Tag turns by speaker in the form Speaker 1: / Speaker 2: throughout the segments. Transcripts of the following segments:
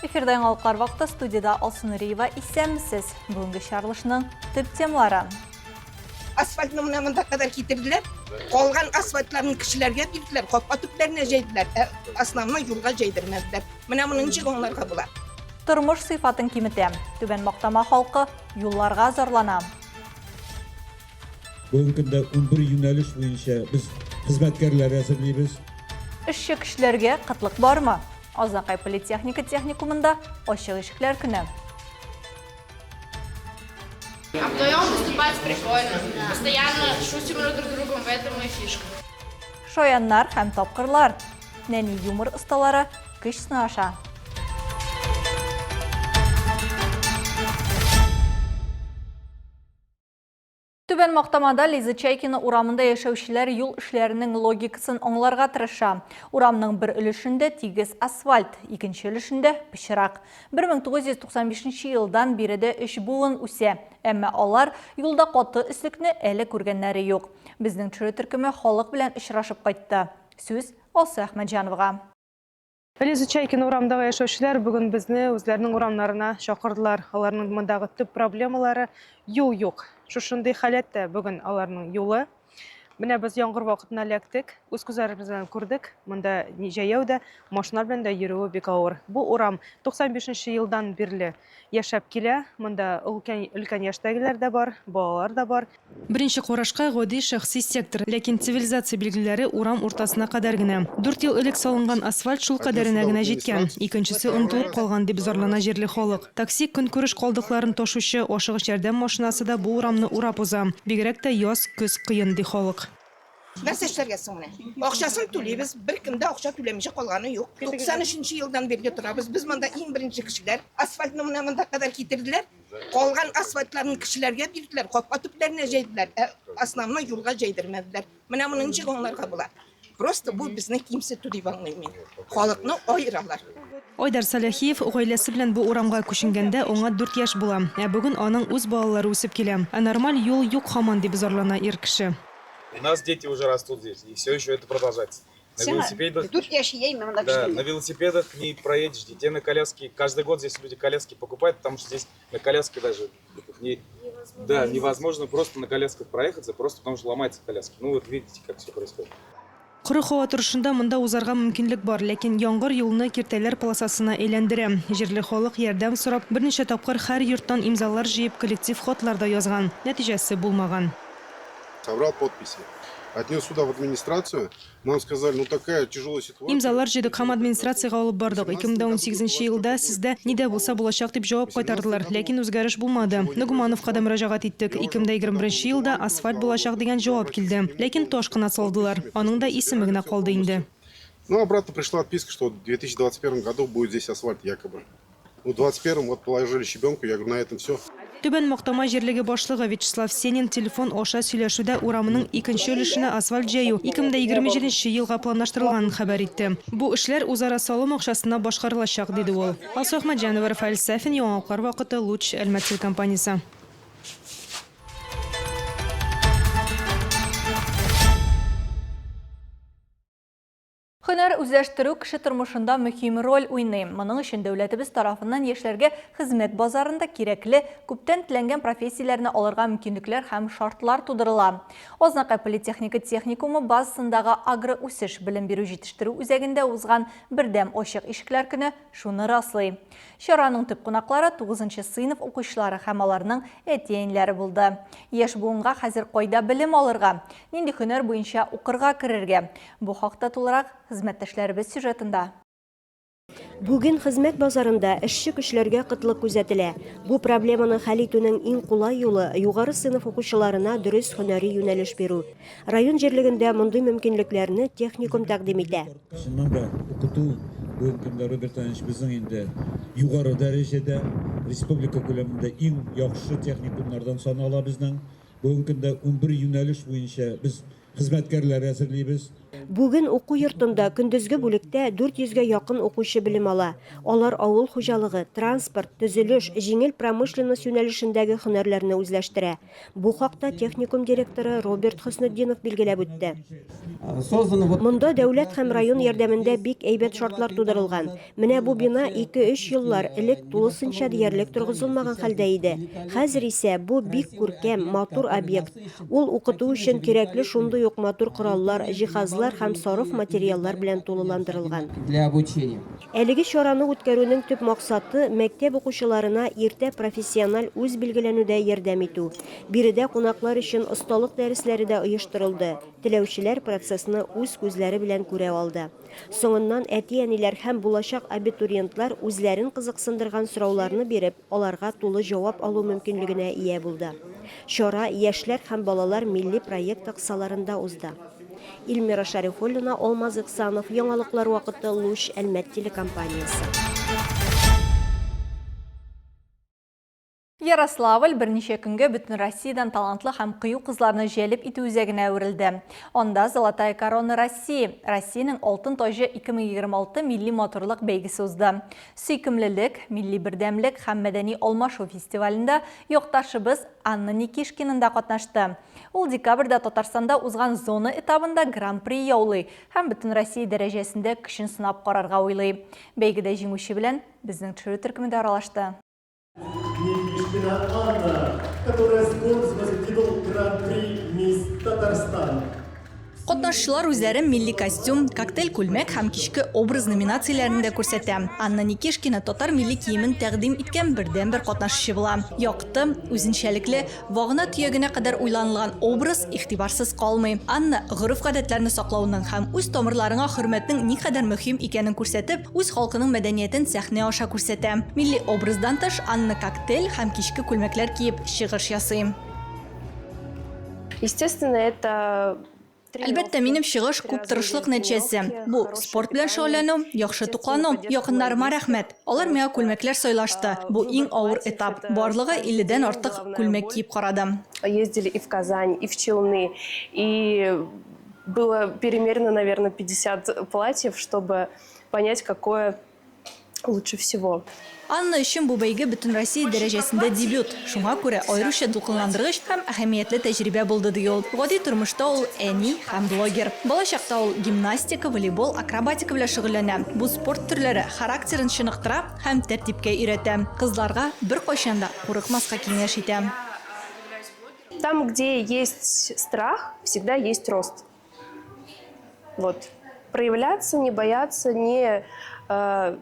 Speaker 1: Эфирда яңалыклар вакыты студиядә Алсу Нуриева исәнмесез. Бүгенге чыгарылышның төп темалары.
Speaker 2: Асфальтны менә монда кадәр китерделәр. Калган асфальтларны кешеләргә бирделәр, капка төпләренә җәйделәр. Ә основной юлга җәйдермәделәр. Менә моны ничек аңларга була?
Speaker 1: Тормыш сыйфатын киметә. Түбән Мактама халкы юлларга зарлана.
Speaker 3: Бүгенге көндә 11 юнәлеш буенча без хезмәткәрләр әзерлибез.
Speaker 1: Эшче көчләргә кытлык бармы? Азнакай политехника техникумында ачык ишекләр көне.
Speaker 4: А вдвоем выступать прикольно. Постоянно шутим друг другом, в этом и фишка.
Speaker 1: Шаяннар һәм тапкырлар. Нәни юмор осталары көч сынаша. Түбән Мактамада Лиза Чайкина урамында яшәүчеләр юл эшләренең логикасын аңларга тырыша. Урамның бер өлешендә тигез асфальт, икенче өлешендә пычрак. 1995 елдан биредә өч буын үсә, әмма алар юлда каты өслекне әле күргәннәре юк. Безнең төшерү төркеме халык белән очрашып кайтты. Сүз Алсу Әхмәтҗановага.
Speaker 5: Лиза Чайкина урамындагы яшәүчеләр бүген безне үзләренең урамнарына чакырдылар. Аларның мондагы төп проблемалары юл юк. Шушындый халәттә бүген аларның юлы. Менә без яңгыр вакытына эләктек, үз күзләребез белән күрдек. Монда җәяү дә, машина белән дә йөрүе бик авыр. Бу урам 95 елдан бирле яшәп килә. Монда өлкән, өлкән яшьтәгеләр дә бар, балалар да бар.
Speaker 6: Беренче карашка, гади шәхси сектор, ләкин цивилизация билгеләре урам уртасына кадәр генә. Дүрт ел элек салынган асфальт шул кадәренә генә җиткән, икенчесе онытылып калган, дип зарлана җирле халык. Такси, көнкүреш калдыкларын ташучы ашыгыч ярдәм машинасы да бу урамны урап уза. Бигрәк тә яз, көз кыен, ди халык.
Speaker 2: Нәрсә эшләргә соң менә? Акчасын түлибез, беркем дә акча түләмичә калганы юк. 93 нче елдан бирле торабыз. Без монда иң беренче кешеләр. Асфальтны менә монда кадәр китерделәр. Калган асфальтларны кешеләргә бирделәр, капка төпләренә җәйделәр, ә основной юлга җәйдермәделәр. Менә моны ничек аңларга була? Просто бу безне кимсетү дип аңлыйм мин. Халыкны аералар.
Speaker 6: Айдар Сәләхиев гаиләсе белән бу урамга күченгәндә аңа дүрт яшь була. Ә бүген аның үз балалары үсеп килә. Ә нормаль юл юк һаман, дип зарлана ир кеше.
Speaker 7: У нас дети уже растут здесь, и все еще это продолжается. На велосипедах...
Speaker 8: Тут я еще ей,
Speaker 7: Да, на велосипедах не проедешь, детей на коляске. Каждый год здесь люди коляски покупают, потому что здесь на коляске даже не, да, невозможно просто на колясках проехаться, просто потому что ломаются коляски. Ну вот видите, как все происходит.
Speaker 6: Коры һава торышында монда узарга мөмкинлек бар, ләкин яңгыр юлны киртәләр полосасына әйләндерә. Җирле халык ярдәм сорап, берничә тапкыр һәр йорттан имзалар җыеп, коллектив хатлар да язган. Нәтиҗәсе булмаган.
Speaker 9: Собрал подписи. Отнес сюда в администрацию. Нам сказали, ну такая тяжелая ситуация.
Speaker 6: Имзалар җыйдык һәм администрациягә алып бардык. 2018 елда сездә ни дә булса булачак дип җавап кайтардылар, ләкин үзгәреш булмады. Ногмановка да мөрәҗәгать иттек. 2021 елда асфальт булачак дигән җавап килде. Ләкин таш кына салдылар. Аның да исеме генә калды инде.
Speaker 9: Ну, обратно пришла отписка, что в 2021 году будет здесь асфальт якобы. Ну, в 21-м вот положили щебенку, я говорю, на этом все.
Speaker 6: Түбән Мактама җирлеге башлыгы Вячеслав Сенин телефон аша сөйләшүдә урамының икенче өлешенә асфальт җәю 2027 елга планлаштырылганын хәбәр итте. Бу эшләр үзара салым акчасына башкарылачак, диде ул. Алсу Әхмәтҗанова, Рафаэль Сафин, Яңалыклар вакыты, Луч, Әлмәт телекомпаниясе.
Speaker 1: Һөнәр үзләштерү кеше тормышында мөһим роль уйный. Моның өчен дәүләтебез тарафыннан яшьләргә хезмәт базарында кирәкле, күптән теләнгән профессияләрне алырга мөмкинлекләр һәм шартлар тудырыла. Азнакай политехника техникумы базасындагы Агроүсеш белем бирү җитештерү үзәгендә узган бердәм ачык ишекләр көне шуны раслый. Чараның төп кунаклары тугызынчы сыйныф укучылары һәм аларның әти-әниләре булды. Яшь буынга хәзер кайда белем алырга, нинди һөнәр буенча укырга керергә? Бу хакта тулырак хезмәттәшләребез сюжетында.
Speaker 10: Бүген хезмәт базарында эшче көчләргә кытлык күзәтелә. Бу проблеманы хәл итүнең иң кулай юлы, югары сыйныф укучыларына дөрес һөнәри юнәлеш бирү. Район җирлегендә мондый мөмкинлекләрне техникум тәкъдим итә.
Speaker 3: Чыннан да, укыту бүгенге көндә, Роберт Иванович, безнең инде югары дәрәҗәдә, республика күләмендә иң яхшы техникумнардан санала безнең. Бүгенге көндә 11 юнәлеш буенча без Хезмәткәрләр әзерлибез.
Speaker 10: Бүген уку йортында көндезге бүлектә 400 гә якын укучы белем ала. Алар авыл хуҗалыгы, транспорт, төзелеш, җиңел промышленность юнәлешендәге һөнәрләрне үзләштерә. Бу хакта техникум директоры Роберт Хөснетдинов билгеләп үтте. Монда дәүләт һәм район ярдәмендә бик әйбәт шартлар тудырылган. Менә бу бина ике-өч еллар элек тулысынча диярлек торгызылмаган хәлдә иде. Хәзер исә бу бик күркәм, матур объект. Ул укыту өчен кирәкле шундый ук матур кораллар, җиһазлар һәм сарыф материаллар белән тулыландырылган. Әлеге чараны үткәрүнең төп максаты, мәктәп укучыларына иртә профессиональ үзбилгеләнүдә ярдәм итү. Биредә кунаклар өчен осталык дәресләре дә оештырылды, теләүчеләр процессны үз күзләре белән күрә алды. Соңыннан әти-әниләр һәм булачак абитуриентлар үзләрен кызыксындырган сорауларны биреп, аларга тулы җавап алу мөмкинлегенә ия булды. Чара Яшьләр һәм балалар милли проекты кысаларында узды. Илмира Шәрифуллина, Алмаз Ихсанов, Яңалыклар вакыты, Луч, Әлмәт телекомпаниясе.
Speaker 1: Ярославль берничә көнгә бөтен Россиядән талантлы һәм кыю кызларны җәлеп итү үзәгенә әверелде. Анда Золотая корона России, Россиянең алтын таҗы 2026 милли матурлык бәйгесе узды. Сөйкемлелек, милли бердәмлек һәм мәдәни алмашу фестивалендә якташыбыз Анна Никишкина да катнашты. Ул декабрьдә Татарстанда узган зона этабында Гран-при яулый һәм бөтенроссия дәрәҗәсендә көчен сынап карарга уйлый. Бәйгедә җиңүче белән безнең төшерү төркеме дә аралашты.
Speaker 8: Никишкина Анна, которая с гордостью носит титул Гран-при Мисс Татарстан.
Speaker 1: Катнашучылар үзләрен милли костюм, коктейль күлмәк һәм кичке образ номинацияләрендә күрсәтә. Анна Никишкина татар милли киемен тәкъдим иткән бердәнбер катнашучы була. Якты, үзенчәлекле, Вагына төягенә кадәр уйланылган образ игътибарсыз калмый. Анна, гореф-гадәтләрне саклауның һәм үз тамырларыңа хөрмәтнең никадәр мөһим икәнен күрсәтеп, үз халкының мәдәниятен сәхнә аша күрсәтә. Милли образдан тыш, Анна коктейль һәм кичке күлмәкләр киеп чыгыш ясый.
Speaker 11: Естественно, это
Speaker 1: Әлбәттә, минем чыгыш күп тырышлык нәтиҗәсе. Бу, спорт белән шөгыльләнү, яхшы туклану, якыннарыма рәхмәт. Алар миңа күлмәкләр сайлашты. Бу иң авыр этап. Барлыгы илледән артык күлмәк киеп карадым.
Speaker 11: Ездили и в Казань, и в Челны, и было перемерено, наверное, 50 платьев, чтобы понять, какое лучше всего.
Speaker 1: Анна өчен бу бәйге бөтенроссия дәрәҗәсендә дебют, шуңа күрә аеруча дулкынландыргыч һәм әһәмиятле тәҗрибә булды, ди ул. Гади тормышта ул әни һәм блогер. Балачакта ул гимнастика, волейбол, акробатика белән шөгыльләнә. Бу спорт төрләре характерын чыныктыра һәм тәртипкә өйрәтә. Кызларга беркайчан да курыкмаска киңәш итә.
Speaker 11: Там, где есть страх, всегда есть рост. Вот. Проявляться, не бояться, не, э,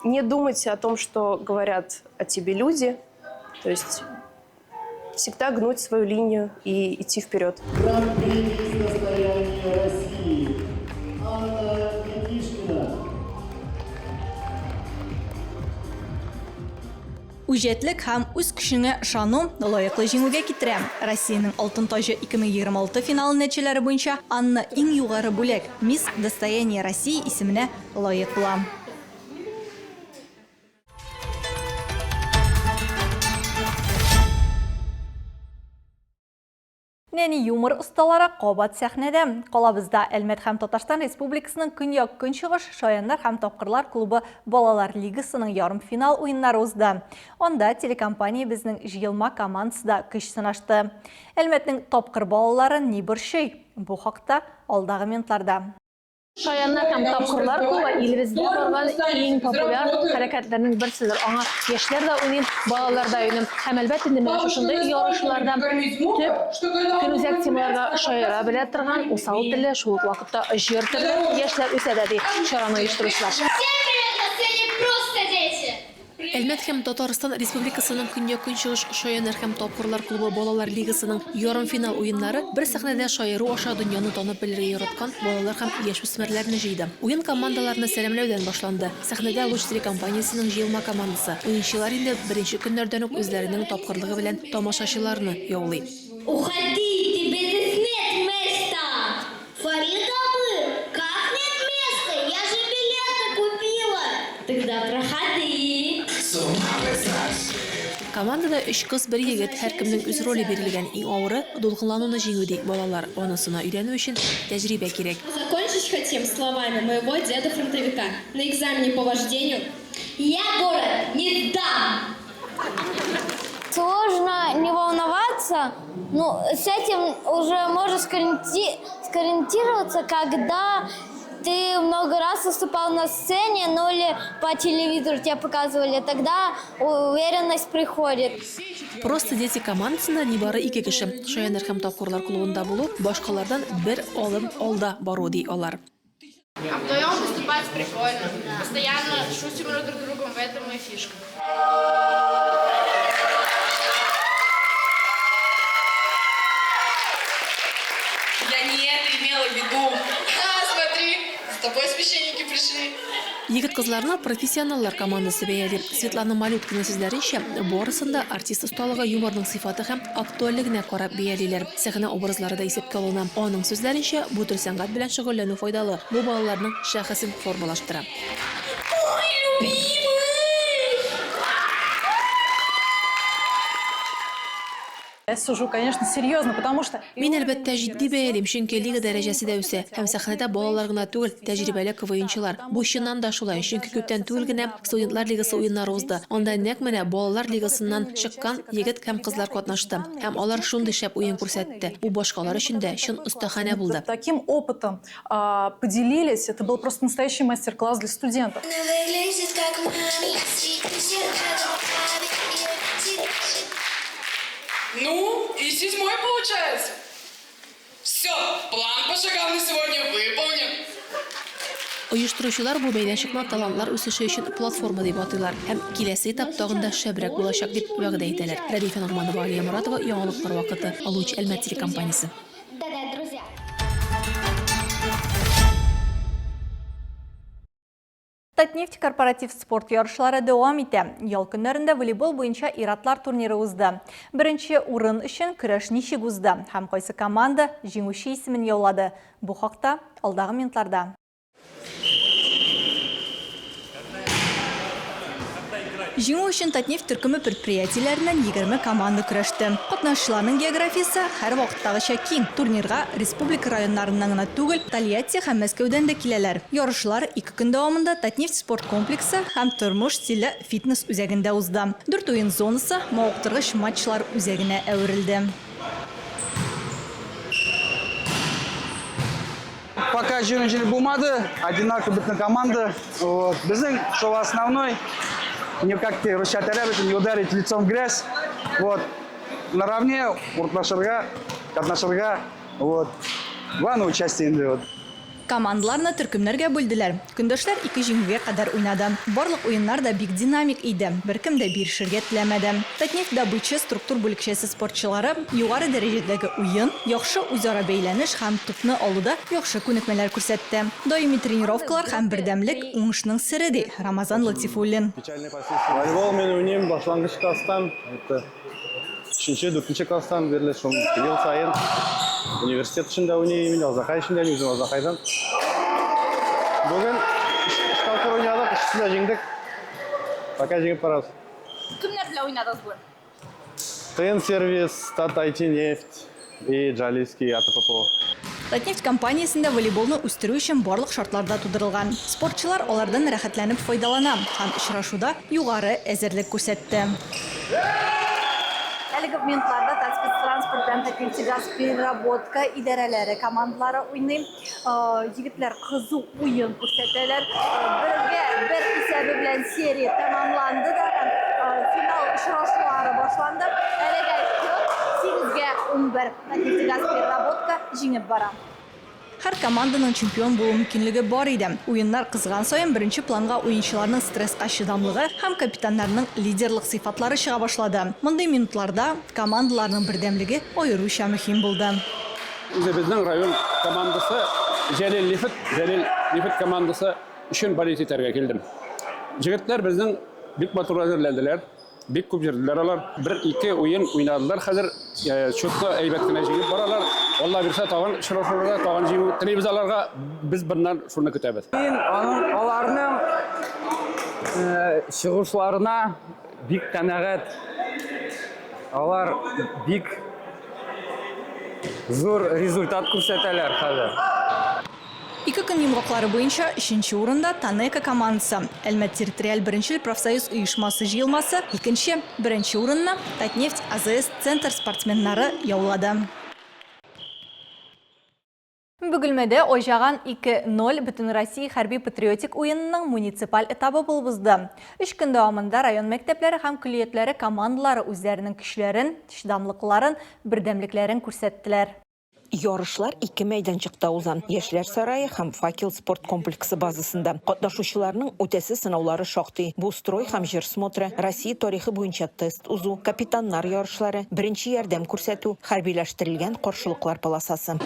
Speaker 11: не думать о том, что говорят о тебе люди. То есть всегда гнуть свою линию и идти вперед.
Speaker 8: Гран-при «Достояние России» Анна Никишкина.
Speaker 1: Үҗәтлек һәм үз көчеңә ышану лаеклы җиңүгә китерә. Россиянең алтын таҗы 2026 финалы нәтиҗәләре буенча Анна иң югары бүләк, Мисс Достояние России исеменә лаек була. Нәни юмор осталары кабат сәхнәдә. Калабызда Әлмәт һәм Татарстан Республикасының Көньяк-Көнчыгыш Шаяннар һәм Тапкырлар клубы балалар лигасының ярымфинал уеннары узды. Анда телекомпаниябезнең җыелма командасы да көч сынашты. Әлмәтнең тапкыр балаларын ни борчый? Бу хакта алдагы минутларда.
Speaker 12: Шаяннар һәм тапкырлар клубы илебездә барган иң популяр хәрәкәтләрнең берседер. Аңа яшьләр дә уйный, балалар да уйный. Һәм әлбәттә инде менә шушындый ярышларда төп көнүзәк темаларга шаяра белә торган, усал телле, шул ук вакытта җор телле яшьләр үсә дә, ди чараны оештыручылар.
Speaker 4: Всем привет, на сцене просто дети!
Speaker 13: Әлмәт һәм Татарстан Республикасының Көньяк-Көнчыгыш Шаяннар һәм Тапкырлар клубы балалар лигасының ярымфинал уеннары бер сәхнәдә шаяру аша дөньяны танып белергә яраткан балалар һәм яшүсмерләрне җыйды. Уен командаларны сәламләүдән башланды. Сәхнәдә Луч телекомпаниясенең җыелма командасы. Уенчылар инде беренче көннәрдән үк үзләренең тапкырлыгы белән тамашачыларны яулый.
Speaker 4: Уходи, тебе здесь нет места! Фарид абый, как нет места, я же билеты купила! Тогда проходи!
Speaker 13: Командада өч кыз, бер егет, һәркемнең үз роле бирелгән. Иң авыры, дулкынлануны җиңү, ди балалар. Анысына өйрәнү өчен тәҗрибә кирәк.
Speaker 14: Закончить хотим словами моего деда-фронтовика на экзамене по вождению.
Speaker 4: Я город не сдам! Сложно не волноваться, но с этим уже можно скориентироваться, когда ты много раз выступал на сцене, ну или по телевизору тебя показывали, тогда уверенность приходит.
Speaker 13: Просто дети командасында нибары ике кеше. Шаяннар һәм тапкырлар клубында булу, башкалардан бер алым алда бару, ди алар.
Speaker 14: А вдвоем выступать прикольно. Постоянно шутим друг другом, в этом и фишка.
Speaker 15: Я не это имела в виду. А, смотри, с тобой священники пришли.
Speaker 13: Егет-кызларны профессионаллар командасы бәяли. Светлана Малюткина сүзләренчә, барысын да артист осталыгы, юморның сыйфаты һәм актуальлегенә карап бәялиләр. Сәхнә образлары да исәпкә алына. Аның сүзләренчә, бу төр сәнгать белән шөгыльләнү файдалы. Бу балаларның шәхесен формалаштыра.
Speaker 4: Ой, любимый!
Speaker 16: Я сужу, конечно, серьезно, потому что...
Speaker 13: Мин, әлбәттә, җитди бәялим, чөнки лига дәрәҗәсе дә үсә. Һәм сәхнәдә балалар гына түгел, тәҗрибәле КВНчылар. Бу чыннан да шулай, чөнки күптән түгел генә Студентлар лигасы уеннары узды. Анда нәкъ менә балалар лигасыннан чыккан егет һәм кызлар катнашты. Һәм алар шундый шәп уен күрсәтте. Бу башкалар өчен дә чын остаханә булды.
Speaker 16: Таким опытом поделились. Это был просто настоящий мастер-класс для студентов.
Speaker 15: Ну, и седьмой получается. Все, план по шагам на сегодня выполнен.
Speaker 13: Оештыручылар бу мәйданчыкны талантлар үсеше өчен платформа дип атыйлар һәм киләсе этап тагын да шәбрәк булачак дип вәгъдә итәләр. Рәдифә Ногманова, Алия Моратова, Яңалыклар вакыты, Луч Әлмәт телекомпаниясе.
Speaker 1: Татнефть корпоратив спорт ярышлары дәвам итә. Ял көннәрендә волейбол буенча ир-атлар турниры узды. Беренче урын өчен көрәш ничек узды һәм кайсы команда җиңүче исемен яулады? Бу хакта алдагы минутларда. Җиңү өчен Татнефть төркеме предприятиеләреннән 20 команда көрәште. Катнашучыларның географиясе һәрвакыттагыча киң. Турнирга республика районнарыннан гына түгел, Тольятти һәм Мәскәүдән дә киләләр. Ярышлар ике көн дәвамында Татнефть спорт комплексы һәм Тормыш стиле фитнес үзәгендә узды. Дүрт уен зонасы мавыктыргыч матчлар үзәгенә әверелде.
Speaker 17: Пока җиңүче булмады, одинаково бөтен команда. Вот. Безнең шул основной, не как ты русча әйтәләр, не ударить лицом в грязь. Вот. Наравне урталашырга, катнашырга, вот. Главное участие инде вот.
Speaker 1: Командаларны төркемнәргә бүлделәр. Көндәшләр ике җиңүгә кадәр уйнады. Барлык уеннар да бик динамик иде. Беркем дә бирешергә теләмәде. Татнефть Добыча структур бүлекчәсе спортчылары югары дәрәҗәдәге уен, яхшы үзара бәйләнеш һәм тупны алуда яхшы күнекмәләр күрсәтте. Даими тренировкалар һәм бердәмлек уңышның сере, ди Рамазан Латифуллин.
Speaker 18: Волейбол мин уйныйм башлангыч класстан, это өченче, дүртенче класстан бирле шул ел саен университет өчен дә уйныйм мин, Азнакай өчен дә, үзем Азнакайдан. Бүген өч тапкыр уйнадык, өчесен дә җиңдек. Пока җиңеп барабыз.
Speaker 19: Кемнәр белән уйнадыгыз бүген?
Speaker 18: ТН сервис, Тат IT нефть и Джалийский АТППО.
Speaker 1: Татнефть компаниясендә волейболны үстерү өчен барлык шартлар да тудырылган. Спортчылар алардан рәхәтләнеп файдалана һәм очрашуда югары әзерлек күрсәтте. Әлеге минутларда Татспецтранспорт белән Татнефтегазпереработка идарәләре командалары уйный. Егетләр кызу уен күрсәтәләр. Бергә бер исәбе белән серия тәмамланды да һәм финал очрашулары башланды. Әлегә счет 8-гә 11. Татнефтегазпереработка җиңеп бара. Һәр команданың чемпион булу мөмкинлеге бар иде. Уеннар кызган саен беренче планга уенчыларның стресска чыдамлыгы һәм капитаннарның лидерлык сыйфатлары чыга башлады. Мондый минутларда командаларның бердәмлеге аеруча мөһим булды.
Speaker 20: Үзебезнең район командасы Җәлил Нефть, Җәлил Нефть командасы өчен болеть итәргә килдем. Җегетләр безнең бик матур әзерләнделәр. Бик күп йөрделәр алар. Бер-ике уен уйнадылар хәзер. Счетны әйбәт кенә җиңеп баралар. Алла бирсә, тагын очрашуларда тагын җиңү телибез аларга. Без быннан шуны көтәбез.
Speaker 17: Мин аның аларның чыгышларына бик канәгать.
Speaker 21: Алар бик зур результат күрсәтәләр хәзер.
Speaker 1: Ике көн йомгаклары буенча өченче урында Танека командасы, Әлмәт территориаль беренчел профсоюз оешмасы җыелмасы, икенче, беренче урынны Татнефть АЗС-Центр спортсменнары яулады. Бөгелмәдә Аҗаган 2, 0 Бөтенроссия хәрби-патриотик уенының муниципаль этабы булып узды. Өч көн дәвамында район мәктәпләре һәм көллиятләре командалары үзләренең көчләрен, чыдамлыкларын, бердәмлекләрен күрсәттеләр.
Speaker 22: Ярышлар ике мәйданчыкта уза, Яшьләр сарае һәм Факел спорт комплексы базасында. Катнашучыларның үтәсе сынаулары шактый. Бу строй һәм җыр смотры, Россия тарихы буенча тест узу, капитаннар ярышлары, беренче ярдәм күрсәтү, хәрбиләштерелгән каршылыклар полосасы.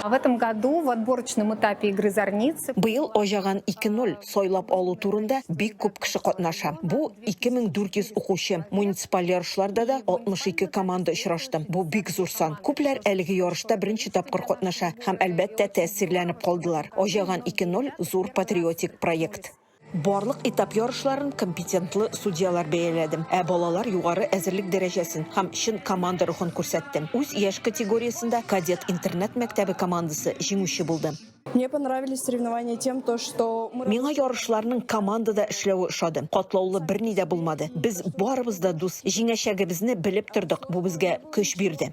Speaker 23: В этом году в отборочном этапе игры «Зарницы»
Speaker 22: Быел Аҗаган 2-0 сайлап алу турында бик күп кеше катнаша. Бу, 2400 укучы. Муниципаль ярышларда да 62 команда очрашты. Бу бик зур сан. Күпләр әлеге ярышта беренче тапкыр катнаша һәм, әлбәттә, тәэсирләнеп калдылар. Аҗаган 2-0, зур патриотик проект. Барлык этап ярышларын компетентлы судьялар бәяләде, ә балалар югары әзерлек дәрәҗәсен һәм чын команда рухын күрсәтте. Үз яшь категориясендә кадет интернат-мәктәбе командасы җиңүче булды.
Speaker 24: Мне понравились соревнования тем, то, что мы...
Speaker 22: Миңа ярышларның командада эшләве ошады. Катлаулы берни дә булмады. Без барыбыз да дус, җиңәчәгебезне белеп тордык, бу безгә көч бирде.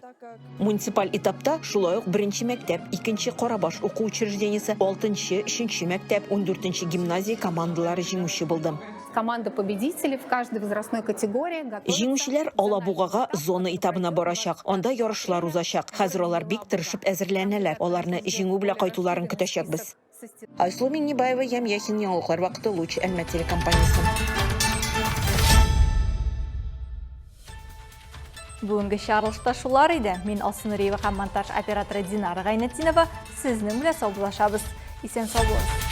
Speaker 22: Муниципаль этапта шулай ук беренче мәктәп, икенче Карабаш уку учреждениесе, алтынчы, өченче мәктәп, ундүртенче гимназия командалары җиңүче булды.
Speaker 23: Команда победителей в каждой возрастной категории готовится.
Speaker 22: Җиңүчеләр Алабугага зона этабына барачак, анда ярышлар узачак. Хәзер алар бик тырышып әзерләнәләр, аларны җиңү белән кайтуларын көтәчәкбез. Айсылу Миңнебаева, Ям Яхин, Яңалыклар вакыты, Луч, Әлмәт телекомпаниясе.
Speaker 1: Бүгенге чыгарылышта шулар иде. Мин Алсу Нуриева һәм монтаж операторы Динара Гайнетдинова сезнең белән саубуллашабыз. Исән сау булыгыз.